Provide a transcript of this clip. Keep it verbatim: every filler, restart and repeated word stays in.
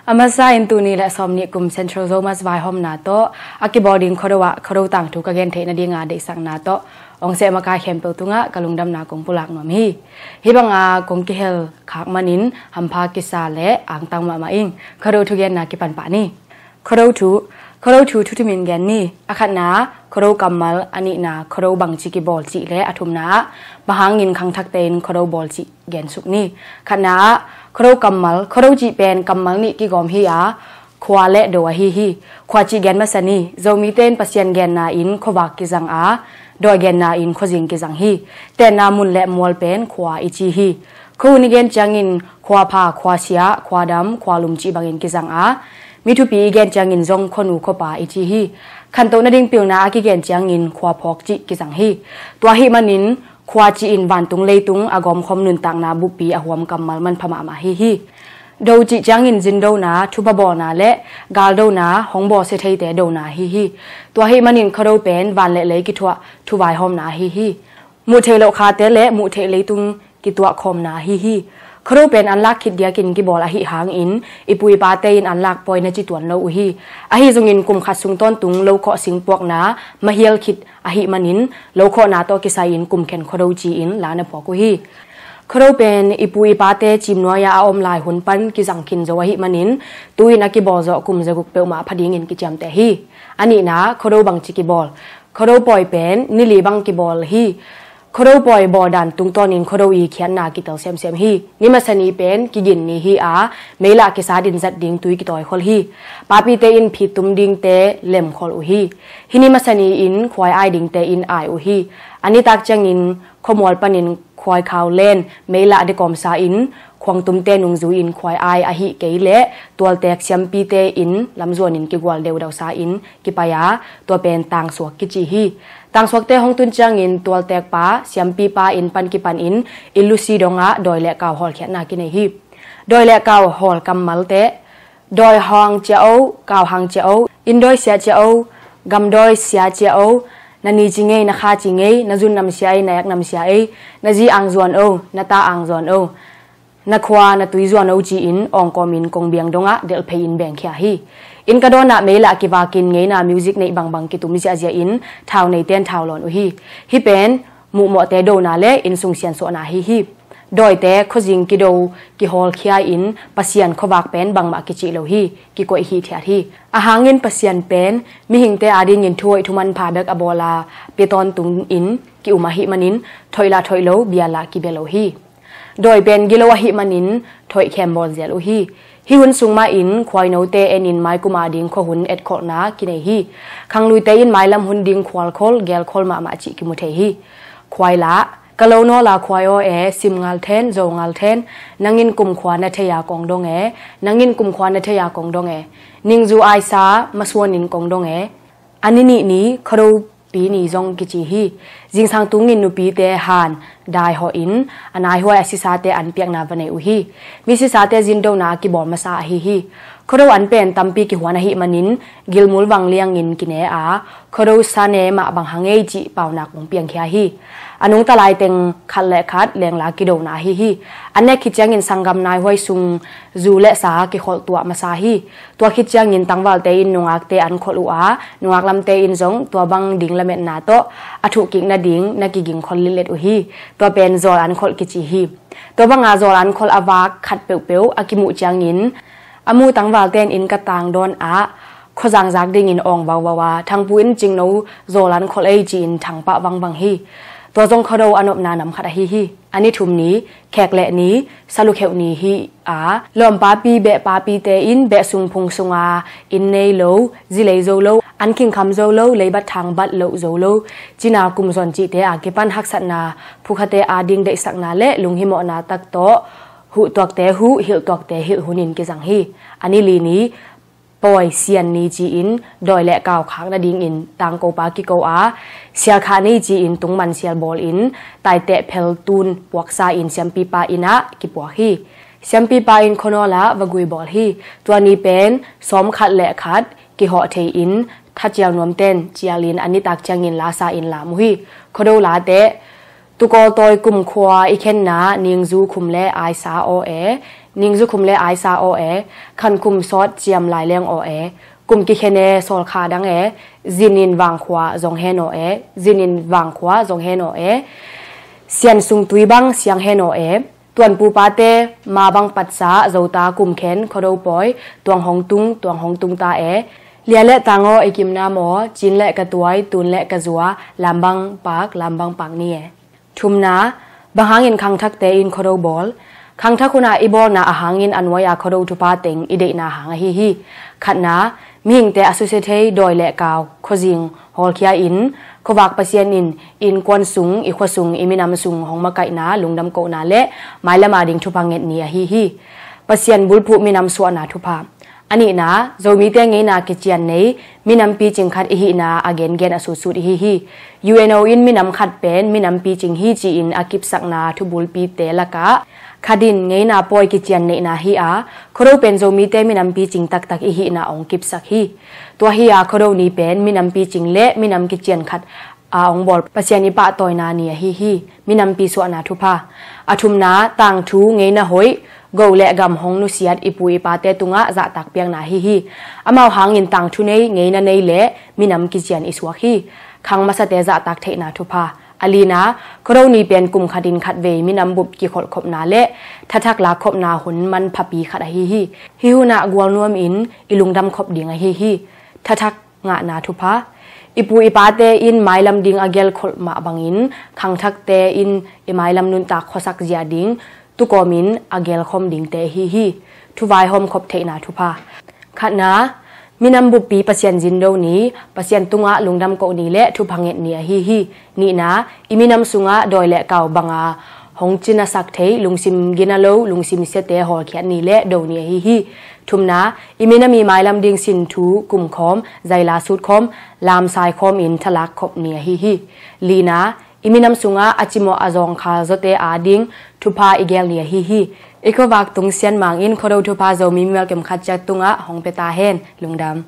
A masa in tul nih le sawmnih kum Central Zomus vaihawmna tawh a kibawl ding Khuado ah Khuado tangthu ka gen theih nadinga deihsakna tawh hong seh makai khempeuh tungah ka lungdamna kong pulak nuam hi. Hih banga kong kihel khak manin hampha kisa le angtang mahmah ing. Khuado thugenna kipan pah ni. Khuado thu, Khuado thu thuthumin gen ni. A khatna, Khuado kammal, a nihna, Khuado bangci kibawl cih le a thumna ah bang hangin khangthakte in Khuado bawl cih gen suk ni. Khatna ah, Khuado kammal, Khuado cih pen kammal nih kigawm hi a, khua le do ahi hi. Khua cih gen masa ni. Zomite in Pasian genna in khuavak kizang a, dawi genna in khuazing kizang hi. Tenna mun le mual pen khua i ci hi. Khuahun i gen ciangin khuapha, khuasia, khuadam, khualum cih bangin kizang a, mi thupi i gen ciangin zong khuanu khuapa i ci hi. Khantoh nading pilna a kigen ciangin khuaphawk cih kizang hi. Tua ahih manin khua cih in vantung leitung a gawmkhawm nuntakna buppi a huam kammal manpha mahmah hi hi. Do cih ciangin zindona, thupha bawlna le galdona, hong bawlsia theite dona hi hi. Tua ahih manin Khuado pen van le lei kithuah thuvaihawmna hi hi. Muh theih loh khate le muh theih leitung kituahkhawmna ahi hi. Khuado pen anlak khit diakin kibawl ahih hangin i pu i pate in anlak pawi na ci tuan lo uh hi. Ahi zongin kum khat sung tawntung lo khawh sing puakna mahial khit ahih manin lo khawhna tawh kisai-in kumkhen Khuado ci-in la na phuak uh hi. Khuado pen i pu i pate cim nuai-ah a om lai hun pan kizang khin zo ahih manin tu-in a kibawl zawh kum zaguk peuhmah pha dingin kiciamteh hi. A nihna, Khuado bangci kibawl. Khuado pawi pen ni li bang kibawl hi. Khuado pawi bawldan tungtawnin Khuado i khiatna kitel semsem hi. Ni masa ni pen kigin ni hi a, meilah kisat in zat ding tui kitawikhol hi. Papite in phit tum dingte lemkhol uh hi. Hih ni masa ni-in khuai ai dingte in ai uh hi. A nitak ciangin khuamual panin khuai khau len meilah dekawmsa in khuangtumte nungzui-in khuai ai ahih kei leh tualtek siampite in lamzuanin kigual deudausa in kipai a, tua pen tangsuak kici hi. Tangsuakte hong tun ciangin tualtekpa siampipa inn pan kipanin inn lusi dongah dawi le kau hawlkhiatna kinei hi. Dawi le kau hawl kammalte, dawi hang cia o, kau hang cia o, inn dawi sia cia o, gam dawi sia cia o, na ni ci ngei, na kha ci ngei, na zun namsia ei, na ek namsia ei, na zi ang zuan o, na ta ang zuan o, na khua na tui zuan o ci-in awngkawmin kong biang dongah delhphei in bengkhia hi. Inn ka dawnah meilah kivakin ngeina music neih bangbang kitum ziahziah in thau neiten thau lawn uh hi. Hih pen muhmawhte dona le innsung siansuahna ahi hi. Dawite khuazing kido kihawlkhia in Pasian khuavak pen bangmah kicih lo hi. Kikoih hithiat hi. Ahangin Pasian pen mihingte adingin thuhoih thumanpha bek a bawla pia tawntungin ki-um ahih manin thoih lah thoih lo, bia lah kibia lo hi. Dawi pen gilo ahih manin thoih khem bawl zel uh hi. Hih hun sung mahin khuainote enin maikum ading khuahun etkholhna kinei hi. Khangluite in mailam hun ding khualkhol gelkhol mahmah cih kimu thei hi. Khuai lah, ka lo nawla khuai aw e, sim ngal then, zo ngal then, nangin kumkhua na thei-a kong dong e, nangin kumkhua na thei-a kong dong e, ningzu aisa masuanin kong dong e, a ni nih ni Khuado pi ni zong kici hi. Zingsang tungin nupite han daihawhin a naihuai a sisate an piakna va nei uh hi. Mi sisate zindona a kibawl masa ahi hi. Khuado an pen tampi kihuan ahih manin gilmul vangliangin kine a, Khuado sa ne mah bang hang ei cih paunak hong piangkhia hi. A nungta laiteng khat le khat lengla kidona ahi hi. An nek khit ciangin sanggam naihuai sung zu le sa kikholh tuah masa hi. Tua khit ciangin tangvalte in nungakte an kholh uh a, nungak lamte in zong tua bang ding lametna tawh a thuhkik nading na kigingkhol litlet uh hi. Tua pen zawl an kholh kici hi. Tua banga zawl an kholh a vak khat peuhpeuh a kimuh ciangin a mu tangvalte in inn ka tang dawn ah khuazang zak dingin awng vauvau a, Thangpu in cingno zawl an kholh ei ci-in thangpah vangvang hi. Tua zong Khuado a nopna nam khat ahi hi. A ni thum ni, khek leh ni, salukheuh ni hi a, lawmpapi behpapite in behsung phung sunga inn nei lo, zilei zo lo, an khingkham zo lo, leibat thangbat loh zo lo, cina kum zon cihte a kipan haksatna phukhate ading deihsakna le lunghimawhna tak tawh huhtuakte huh, hilhtuakte hilh hunin kizang hi. A ni li ni, pawi sian ni ci-in dawi le kau khak nadingin tangkopa kiko a, sialkhah ni ci-in tungman sial bawlin taiteh phel tun puaksa in siampipa inn ah kipuak hi. Siampipa in khuanawl ah va gui bawl hi. Tua ni pen sawm khat le khat kihawh thei-in thacial nuamten cialin a nitak ciangin lasa in lam uh hi. Khuado lateh, tukawl tawi kumkhua i khenna ningzu khum le aisa aw e, Ningzukhum le Aisa aw e, Khankhum Sawt Ciam Laileng aw e, Kum Kikhene Sawlkha Dang e, Zinin Vangkhua Zong Hen aw e, Zinin Vangkhua Zong Hen aw e, Sian Sung Tui Bang Siang Hen aw e, Tuanpu Pate Ma Bang Patsa Zota Kum Khen Khuado Pawi Tuang Hong Tung Tuang Hong Tung Ta e, Lia le Tang aw i Kim Nam aw, Cin le Ka Tuai Tun le Ka Zua Lam Bang Pak Lam Bang Pak Ni e. Thumna, bang hangin khangthakte in Khuado bawl? Khangthak hunah i bawlna a hangin a nuai-a Khuado thupha teng i deihna hang ahi hi. Khatna, mihingte a susia thei dawi le kau, khuazing hawlkhia in, khuavak Pasian in innkuan sung, i khua sung, i minam sung hong makaihna, lungdam kohna le mailam a ding thupha nget ni ahi hi. Pasian bulphuh minam suahna thupha. A nihna, Zomite ngeina kician nei minam picing khat i hihna a gengen a sutsut ihi hi. U N O in minam khat pen minam picing hi ci-in a kipsakna thubulpite lakah khat in ngeina pawi kician neihna hi a, Khuado pen Zomite minam picing taktak i hihna hong kipsak hi. Tua hi a, Khuado ni pen minam picing le minam kician khat a hong bawl Pasian i pahtawina ni ahi hi. Minampi suahna thupha. A thumna, tangthu, ngeina hoih, go le gam hong nusiat i pu i pate tungah zahtak piakna ahi hi. Amau hangin tangthu nei, ngeina nei le minam kician i suak hi. Khang masate zahtak theihna thupha. A lina, Khuado ni pen kum khatin khatvei minam bup kikholhkhopna le thathak lakkhopna hun manphapi khat ahi hi. Hih hunah gualnuam in i lungdam khop ding ahi hi. Thathak ngahna thupha. I pu i pate in mailam ding a gelkholh mah bangin khangthakte in i mailam nuntak khuasak zia ding tukawmin a gelkhawm dingte ahi hi. Thuvaihawm khop theihna thupha. Khatna, minam buppi Pasian zindo ni, Pasian tungah lungdam koh ni le thupha nget ni ahi hi. Nihna, i minam sungah dawi le kau banga hong cinasak thei, lungsim gina lo, lungsim siate hawlkhiat ni le do ni ahi hi. Thumna, i minam i mailam ding sin thu kumkhawm, zaila sutkhawm, lamsaikhawm in thalak khop ni ahi hi. Lina, i minam sungah a cimawh a zawngkhal zawte ading thupha i gel ni ahi hi. I khuavak tung Sianmang in Khuado thupha Zomi mimal kemkhat ciat tungah hong pia ta hen. Lungdam.